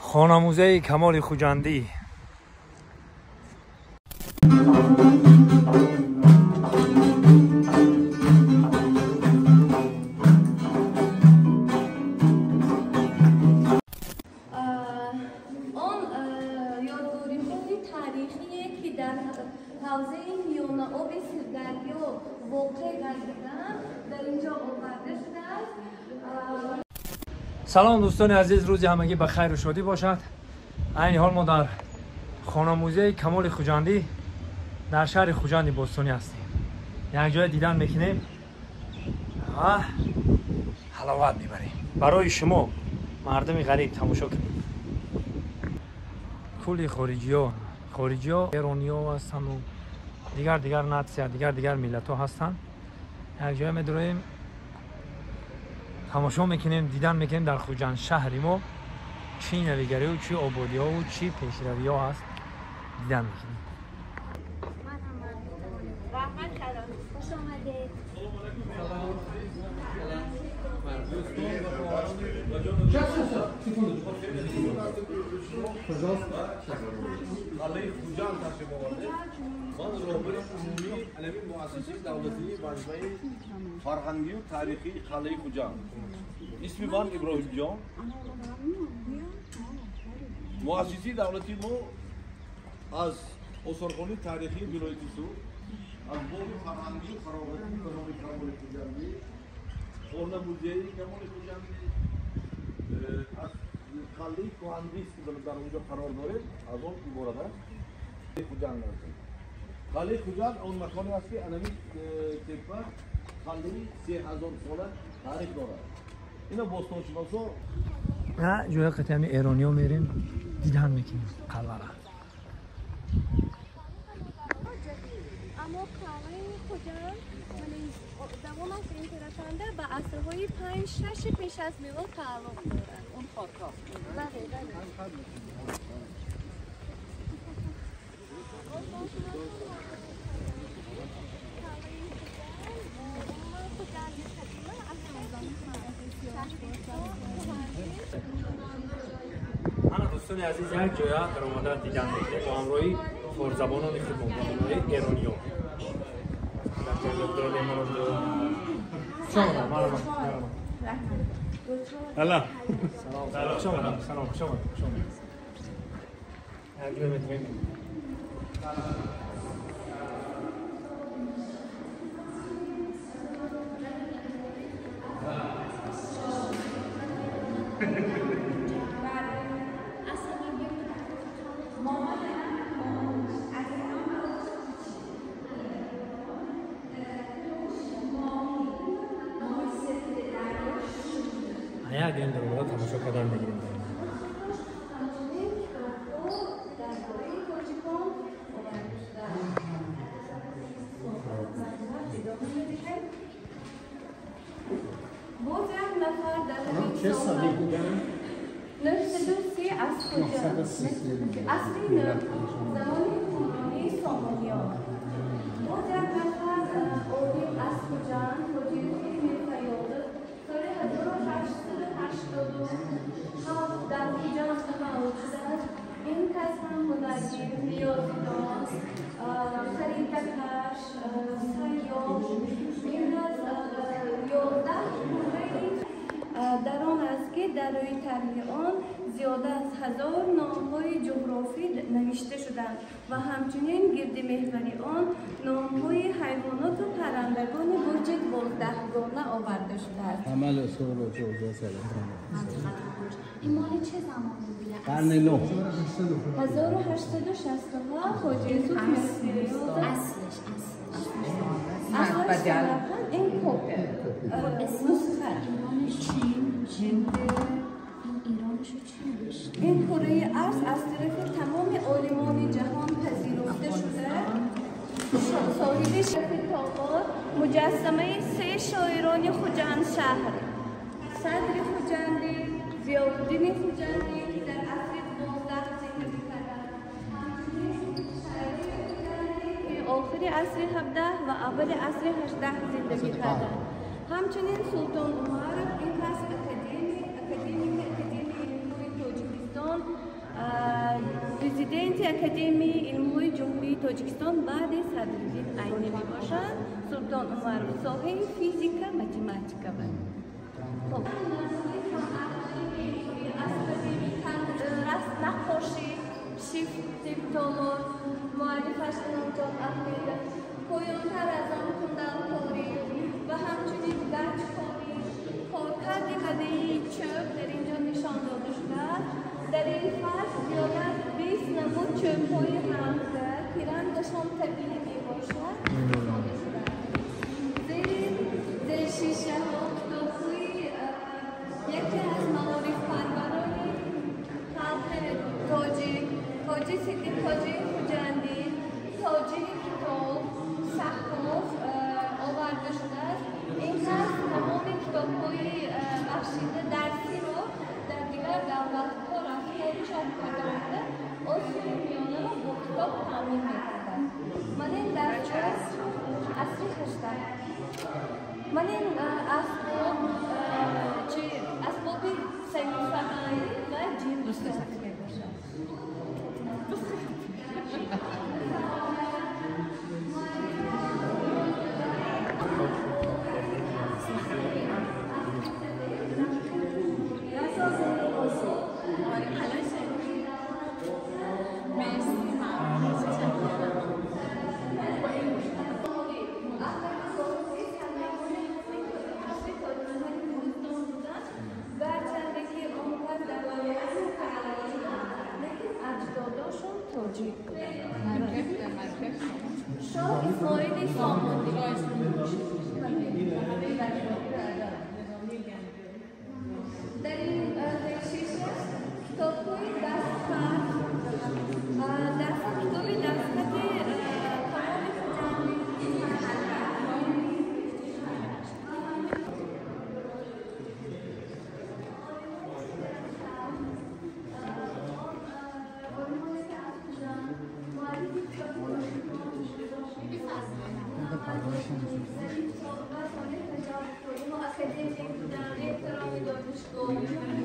Хонамузеи Камоли Хуҷандӣ. Он ёдгориҳои таърихие ки дар ҳавзаи миёнаоби Сирдарё воқеъ гардидаанд, дар ин ҷо оварда шудааст. Салом дӯстони азиз, рӯзи ҳамагӣ ба хайру шодӣ бошад. Айни ҳол мо дар хонамузеи Камоли Хуҷандӣ дар шаҳри Хуҷанди бостонӣ ҳастем. Як ҷоя дидан мекунем ва ҳаловат мебарем. Барои шумо мардуми ғариб тамошо кунед. Кулли хориҷиё, хориҷиё, эрониё ҳастанду дигар дигар нация, дигар дигар миллатҳо ҳастанд. Як ҷоя медуроем, тамошо мекунем, дидан мекунем дар Хуҷанд шаҳри мо чӣ навигариву чӣ ободиҳову чӣ пешравиҳо ҳаст, дидан мекунем. Хуш омадед. Қалъаи Хуҷанд ташриф овардед. Ман роҳбари умумии алами муассисаи давлатии маҷмӯаи фарҳангию таърихии Қалъаи Хуҷанд. Исми ман Иброҳимҷон. Муассисаи давлатии мо аз осорхонаи таърихии вилояти Суғд, аз боғи фарҳангию фароғатӣ ба номи Камоли Хуҷандӣ, хона-музеи Камоли Хуҷандӣ, аз қалъаи Кӯҳандиз ки дар онҷо қарор дорем, аз он иборат аст. Хуҷанд аст. Қалъаи Хуҷанд он маконе аст ки анами теппа қалъаи 3000 сола таърих дорад. Ина бостоншиносо ҷоя қатъи эрониё мерем, дидан мекунем қалъара. Аммо қалъаи Хуҷанд давомаш ин тарафанда ба асрҳои 5-6 пеш аз милод тааллуқ дорад. Он хокҳо. Бале, бале. Ана дӯстони азиз, як ҷоя даромада дидан мекунем бо ҳамроҳи форсзабонони худмон, бо ҳамроҳи эрониё. Салом. Хуш омадед. Салом, хуш омадед. Хуш омадед. Як ҷоя метавонем. Як ин даромада тамошо кардан мегирем. Боз як нафар дар ҳамин соҳа 930 аз Хуҷанд, асри замони ҳукмронии Сомониён. Боз як нафар олим аз Хуҷанд, Ҳоҷи Юсуф Мирфаёзов, соли 1887 дар Хуҷанд таваллуд шудааст. Ин кас ҳам мунаввир, риёзидон, харитакаш, сайёҳ. Ин аз 11 кураи дар он аст ки дар рӯи тарҳи он зиёда аз 1000 номҳои ҷуғрофӣ навишта шуданд ва ҳамчунин гирди меҳвари он номҳои ҳайвоноту паррандагони бурҷи 12гона оварда шудааст. این مال چه زمانی بوده؟ قرن 9. 1867 حاجی یوسف میرفیاض. اصلش اصلش این کپه نسخه. ایرانش چی؟ ایرانشو چی نوشته؟ این کره ارض از طرف تمام عالمان جهان پذیرفته شده. صاحب شرف طاقات مجسمه 3 شاعران خوجند شهر، صدر خوجندی، ضیاءالدین خوجندی که در عصر 12 زندگی کردند، همچنین شاعر خوجندی که آخر عصر 17 و اول عصر 18 زندگی کردند. Ҳамчунин Султон Умаров ин кас академики Академияи илмҳои Тоҷикистон, президенти Академияи илмҳои Ҷумҳурии Тоҷикистон баъди Садриддин Айнӣ мебошанд. Султон Умаров соҳаи физика, математика буд. Хоб, наққошӣ, шифт, толор, муаллифаш Иnomҷон Аҳмедов, поёнтар аз он кундалкорӣ ва ҳамчунин гачкорӣ, коркарди бадеии чӯб дар ин ҷо нишон дода шудааст. Дар ин фасл зиёда аз 20 намуд чӯбҳои рангда, ки рангашон табиӣ мебошад, истифода шудааст. Зери зершишаҳо китобҳои яке аз маорифпарварони халқи тоҷик, Ҳоҷи Сиддиқ Ҳоҷии Хуҷандӣ, тоҷири китоб, саҳҳоф оварда шудааст. Ин кас тамоми китобҳои бахшида дарсиро дар дигар давлатҳо рафта чоп карда омада, Осиёи Миёнаро бо китоб таъмин мекардад. Ман ин дар асри 18. Ман ин асбоб чи асбоби саҳифаҳои ва ҷилдсозӣ мебошад. شاه اسماعیل سامانی. در این شیشه کتاب‌های دستخط، کتاب دستخط تمام خجندی.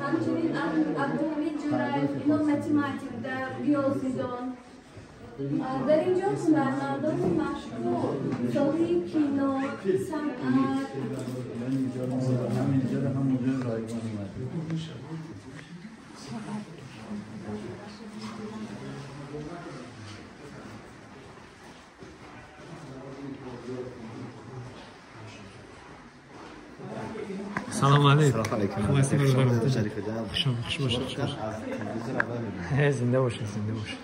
همچنین عبدالحمید جورایف، اینا математик در ریاضیدان. در اینجا هنرمندان مشهور ساحه کینو، صنعت. سلام علیکم. علیکم. خوب هستی برادر؟ شریف جان. خوش خوش باشید. از تلویزیون اول می‌بینم. زنده باشید، زنده باشید.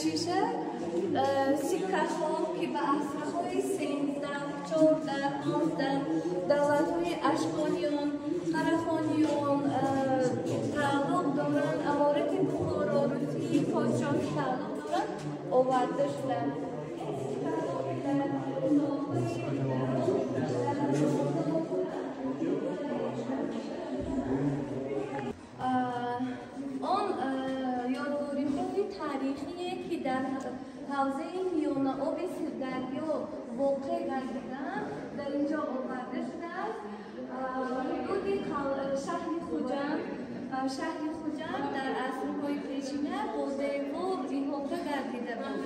شیشه سکه ها که به عصرهای 13، 14، 15 دولت‌های اشکانیان، قرخانیان تعلق دارند، امارت بخارا، روسیه پادشاهی تعلق دارند، آورده شدند. آن یادگاری‌های تاریخی که در حوزه میانه آب سردریا واقع گردیدند در اینجا آورده شده است. حدود شهر خوجند، شهر خوجند در عصرهای پیشینه با دیوار احاطه گردیده بود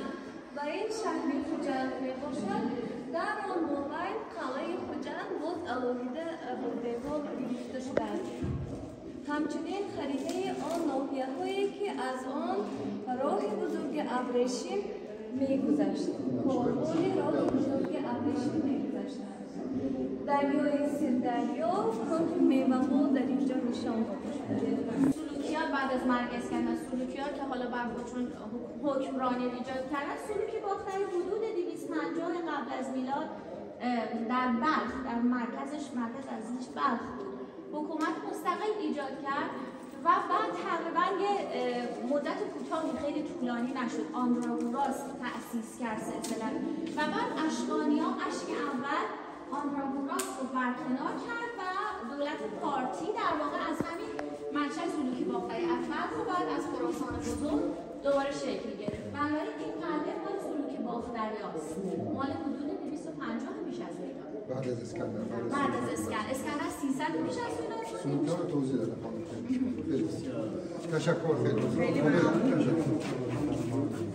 و این شهر خوجند میباشد. در آن مابین قلعه خوجند باز علاحده با دیوار گرفته شده است. همچنین خریطه آن ناحیه‌هایی که از آن راه بزرگ ابریشم мегузашт. Корвони роҳи бузурги абрешим мегузаштанд. Дарёи Сирдарё кӯҳи меваҳо дар инҷо нишон дода шудааст. سلوکیان بعد از مرگ اسکندر، سلوکیان که حالا بر خودشون حکمرانی ایجاد کردن، سلوکی باختری حدود 250 قبل از میلاد در بلخ، در مرکزش، مرکز اصلیش بلخ بود، حکومت مستقل ایجاد کرد و بعد تقریبا یه مدت کوتاهی، خیلی طولانی نشد، آندراگوراس تأسیس کرد سلسله و بعد اشکانیان، اشک اول آندراگوراس رو برکنار کرد و دولت پارتی در واقع از همین منشأ سلوکی باختری اول رو بعد از خراسان بزرگ دوباره شکل گرفت. بنابراین این قلعه مال سلوکی باختری هاست، مال حدود 250 پیش از میلاد. بعد از اسکندر. بعد از اسکندر، اسکندر 300 پیش از میلاد شد. سلوکی رو توضیح دادم. تشکر خیلی ممنون. تشکر.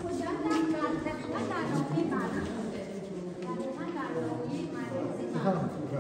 کجا دقیقاً در ناحیه بلخ بوده. دقیقاً در ناحیه مرکزی بلخ.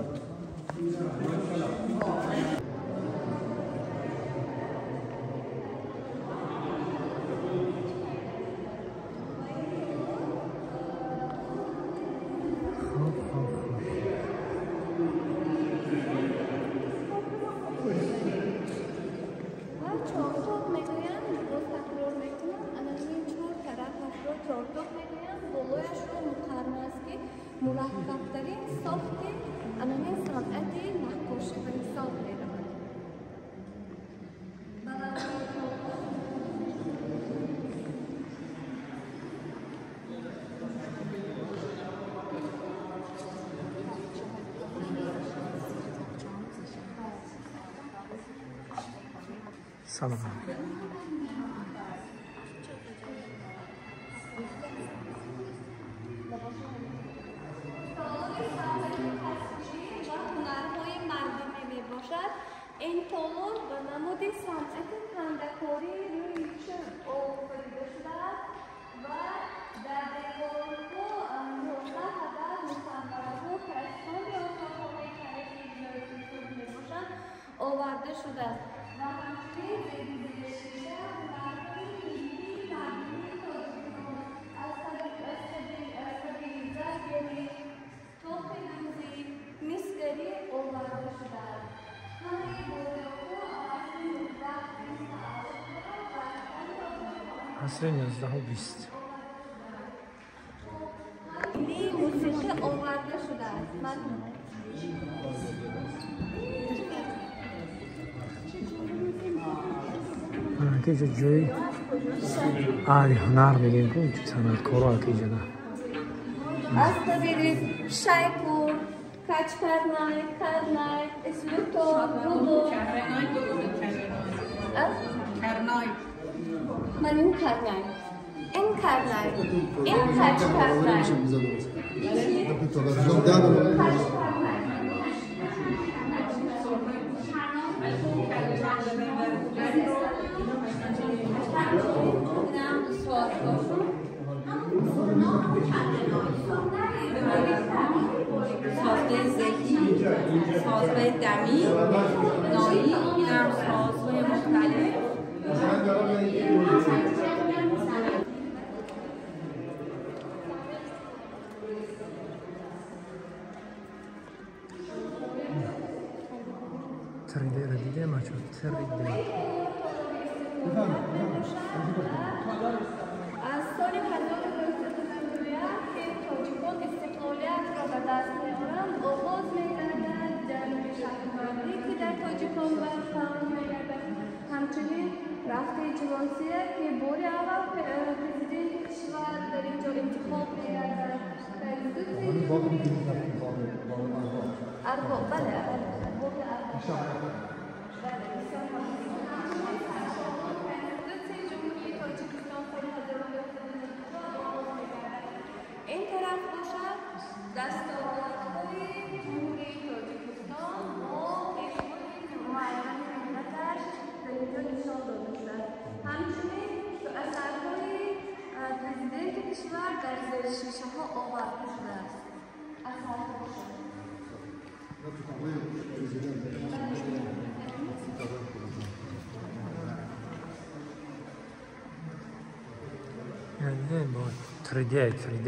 مرکبترین ساخت انانی صنعت نقاشی به حساب می‌رود. سلام. این تالار به نمود صنعت کنده‌کاری روی چرم آفریده شده است و در دیوارها 19 عدد مصورها که از فند آثارخانه تاریخی ولایت سغد میباشند آورده شده است و همچنین زیر شیشه هنرهای ملی مردمی تاجیکستان از قبیل زرگری، طاق‌دوزی، مسگری آورده شده است. عصر 19:20 موسیقی آورده شده است. که اینجا جای اهل هنر میگیم که صنعتکارا که اینجا از قبیل شیپور، کچکرنای، کرنای، اسلوتو، رودو، کرنای. من این کرنای، این کرنای، این کچکرنای، سازهای ذهی، سازهای دمی، نایی، اینم سازهای مختلف. تریده رو دیده ما چون تریده. از سال 1991 که تاجیکان استقلالیت را به دست می‌آورند آغاز می‌گردد جنگ شهروندی که در تاجیکان برپا می‌گردد. همچنین رفت جوانسیه که بار اول پرزیدنت کشور در اینجا انتخاب می‌گردد. ارباب، بله، ارباب. این طرف باشد دستاوردهای جمهوری تاجیکستان با پیشوای معین ملتش در اینجا نشان داده شده است. همچنین اثرهای پرزیدنت کشور در زیر شیشه ها آورده شده است. اثرهاشون دیدیم با 3D 3D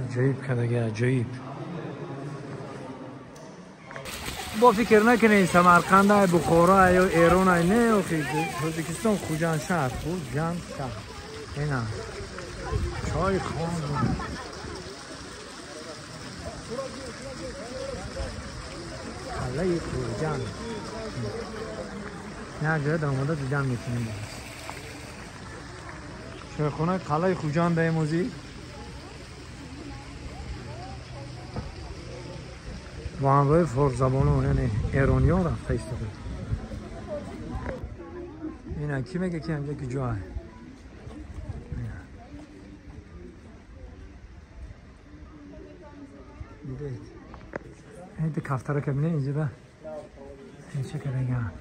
عجایب کدگه عجایب. با فکر نکنید سمرقند بخارا یا ایران نه، آخه تاجیکستان خوجند شهر، خوجند شهر. اینا چای خان قلعه خوجند. نه جای در آمده دیدن میتونیم. چایخانه قلعه خوجند امروزی با همراه فارس زبانان یعنی ایرانی ها رفته ایستاده. اینا کی میگه که اینجا که جای دیدید این دو کفتره که بینه اینجا به این چه که بگم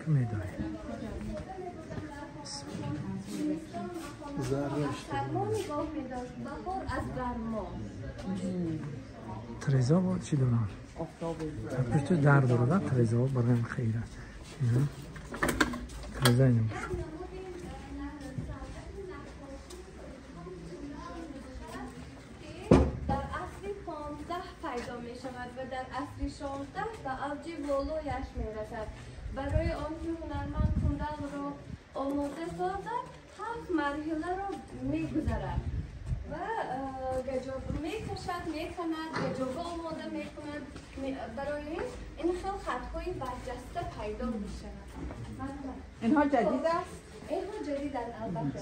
که میداره تریزا بود چی دارم؟ پشت در داره تریزا برایم خیره. تریزا اینو باشه. در عصر 15 پیدا می شود و در عصر 16 به اوج بالایش می رسد. برای آنکه هنرمند کندل را آماده سازد 7 مرحله را می گذرد و گجاب میکشد، میکند، گجابه آماده میکند. برای این خیلی خطهای برجسته پیدا میشود. اینها جدید است؟ اینها جدید است البته.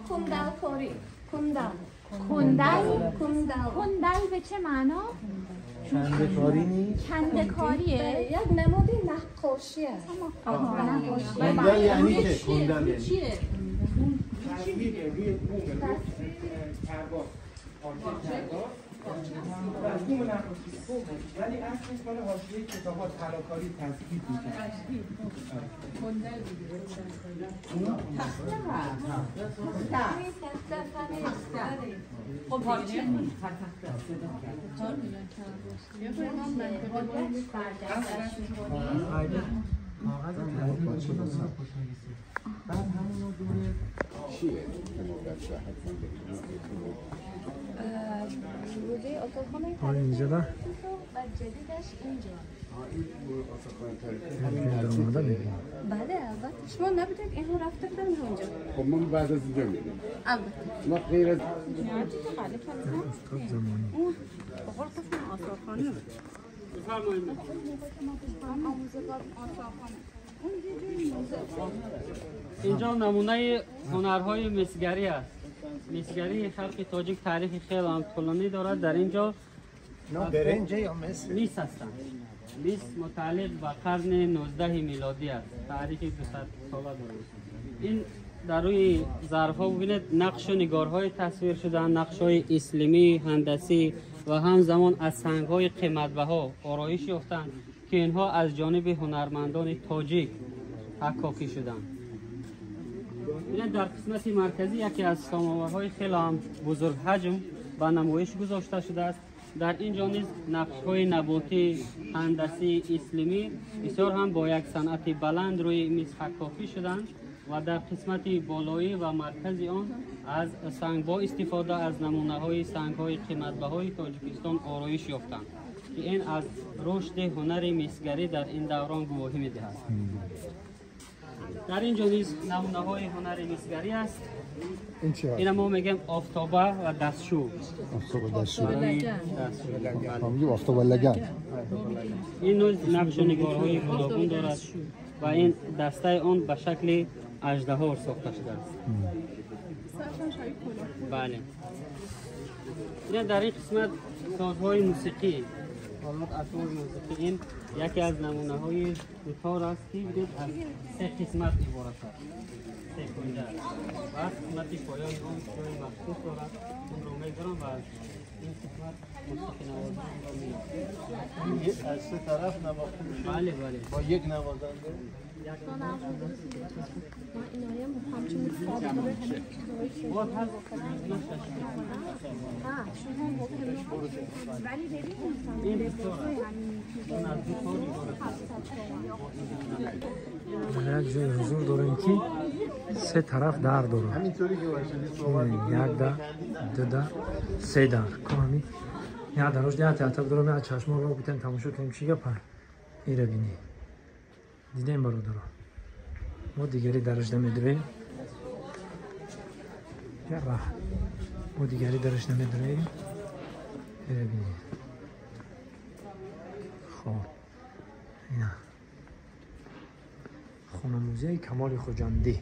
کندل کاری، کندل. کندل؟ کندل. کندل به چه معنا؟ کنده کاری نیست؟ کنده کاریه؟ یک نماد نقاشی است. کندل یعنی چه؟ کندل یعنی چیه؟ تصویر روی بوم کرباس، پارچه کرباس و بوم نقاشی، ولی اصلش مال حاشیه کتاب‌ها طلاکاری تثبیت می‌کرد. کندل دیگه. تخته هست. تخته. خب پارچه نیست، تخته است. بعد همونو دور چیه که ما بچه حتما بریم؟ اینجا ده و جدیدش اینجا. بله البته شما نبودید اینها رفته بودن اونجا. خب ما بعد از اینجا میریم. البته ما غیر از استاد زمانی آثارخانه بود. اینجا نمونه هنرهای مسگری است. مسگری خلق تاجیک تاریخ خیلی هم طولانی دارد. در اینجا برنج یا مس؟ میس هستند. میس متعلق به قرن 19 میلادی است. تاریخ 200 ساله دارد. این در روی ظرف ها ببینید نقش و نگارهای تصویر شدن، نقش های اسلامی، هندسی و همزمان از سنگ های قیمت‌بها آرایش یافتند که اینها از جانب هنرمندان تاجیک حکاکی شدند. در قسمت مرکزی یکی از ساماورهای خیلی هم بزرگ حجم به نمایش گذاشته شده است. در اینجا نیز نقش‌های نباتی، هندسی، اسلامی بسیار هم با یک صنعت بلند روی میز حکاکی شدند و در قسمت بالایی و مرکزی آن از سنگ با استفاده از نمونه‌های سنگ‌های قیمت‌بهای تاجیکستان آرایش یافتند که این از رشد هنر مسگری در این دوران گواهی می‌دهد. در اینجا نیز نمونه‌های هنر مسگری است. این چی هست؟ این ما میگیم آفتابه و دستشو. آفتابه دستشو. ما میگیم آفتابه لگن. این نوع نقش و نگارهای گوناگون دارد و این دسته آن به شکل اژدها ساخته شده است. بله. این در این قسمت سازهای موسیقی، آلات اسباب موسیقی، این یکی از نمونه های دوتار است که از سه قسمت عبارت است. سه کنجه است و قسمت پایان آن جای مخصوص دارد، اون رو میگذارم و از این قسمت موسیقی نوازان را می‌آورم. از سه طرف نواخته میشه؟ بله بله. با یک نوازنده؟ Як ҷои ҳузур дорем ки се тараф дар дорад. Як дар, ду дар, се дар. Ҳамин як дарош як театр дорам, як чашмаро битем тамошо кунем чӣ гапа. Ира бинӣ. Дидем бародаро. Мо дигари дараш намедурем. Яра. Мо дигари дараш намедурем. Ира бинӣ. Хоб. Ина. Хона музей Камоли Хуҷандӣ.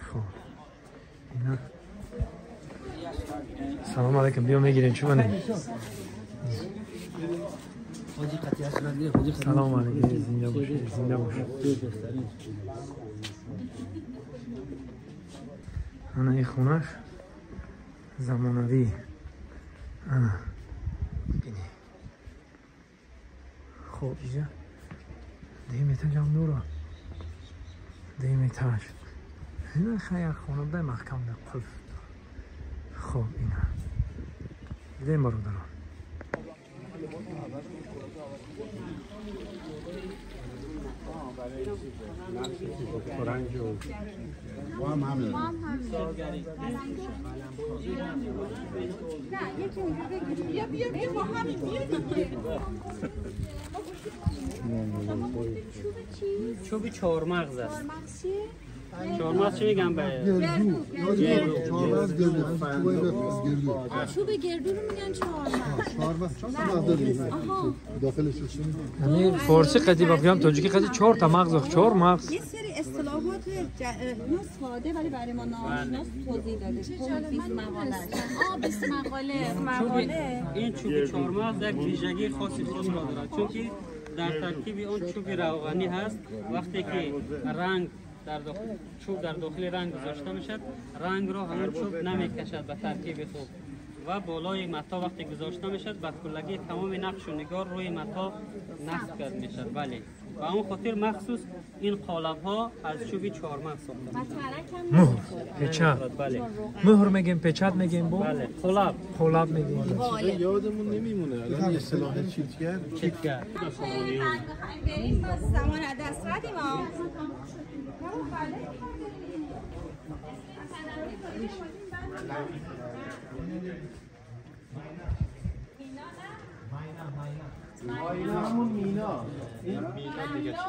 Хоб. Ина. Салом алейкум, биё мегирем чӣ манем? Салом алейкум, зинда бош, зинда бош. Ана ин хонаш замонавӣ. Ана. Бинӣ. Хоб, иҷа деметаҷам дора. Деметаҷ. Ина хай хона буда маҳкам да қулф. Хоб, ина. Дидем бародарон. چوب چهارمغز است. چهارمغز چی میگن به گردو؟ چهارمغز گردو. چوب گردو رو میگن چهارمغز. چهارمغز چند مغز داره داخلش چی میگن؟ یعنی فارسی قدیم بگم تاجیکی قدیم چهار تا مغز، چهار مغز. یه سری اصطلاحات ساده ولی برای ما ناآشناس توضیح داده. 20 مقاله. 20 مقاله. این چوب چهارمغز یک ویژگی خاصی خود را دارد، چون که در ترکیب اون چوب روغنی هست. وقتی که رنگ در داخل چوب در داخل رنگ گذاشته میشد، رنگ را همون چوب نمیکشد به ترکیب خوب و بالای متا وقتی گذاشته میشد به کلگی تمام نقش و نگار روی متا نصب کرد میشد. بله، و اون خاطر مخصوص این قالب ها از چوب چهارمغز ساخته میشد. مهر، پچت. بله، مهر میگیم، پچت میگیم، با بله، قالب، قالب میگیم. یادمون نمیمونه الان اصطلاح چیتگر. چیتگر. بریم باز زمان از دست ردیم. مینا همون مینا. مینا دیگه چی؟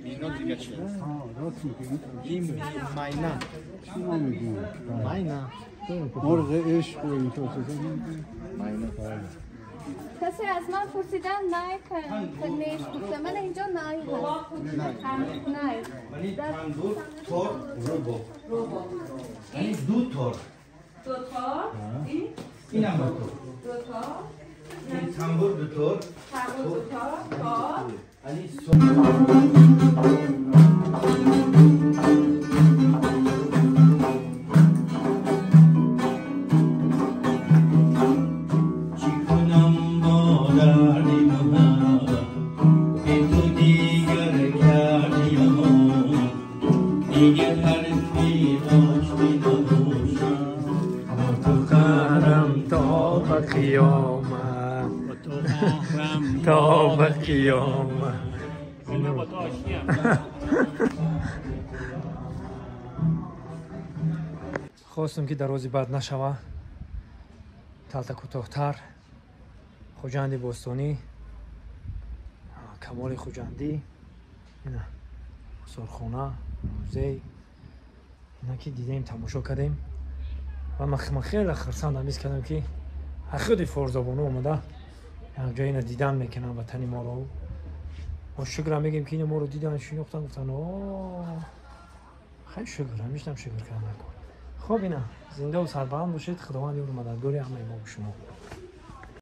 مینا دیگه چی؟ راست میگی. این مینا. چی ما میگیم؟ مینا. مرغ عشق و اینطور چیزا میگیم. مینا. کسی از من پرسیدن نای که نیش گفتم من اینجا نای هست. نای. ولی تندور تور روبو. یعنی دو تور. دو تار. این؟ اینم دو تور. دو تار. تنبور دو تور. تنبور دو تار. تار. علی تا به قیامت. خواستم که در روز بعد نشوه تلتا کوتاه‌تر. خوجند باستانی، کمال خوجندی، اینا سرخانه، موزه، اینا که دیدیم تماشا کردیم و من خیلی خرسندم میز کردم که خود فارزبانو اومده یک جایی اینا دیدن میکنن وطن ما رو. ما شکر میگیم که اینا ما رو دیدن شناختن گفتن آه خیلی شکر همیشه هم شکر کردن. خب اینا زنده و سربلند باشید. خداوند یار و مددگار همه ما و شما.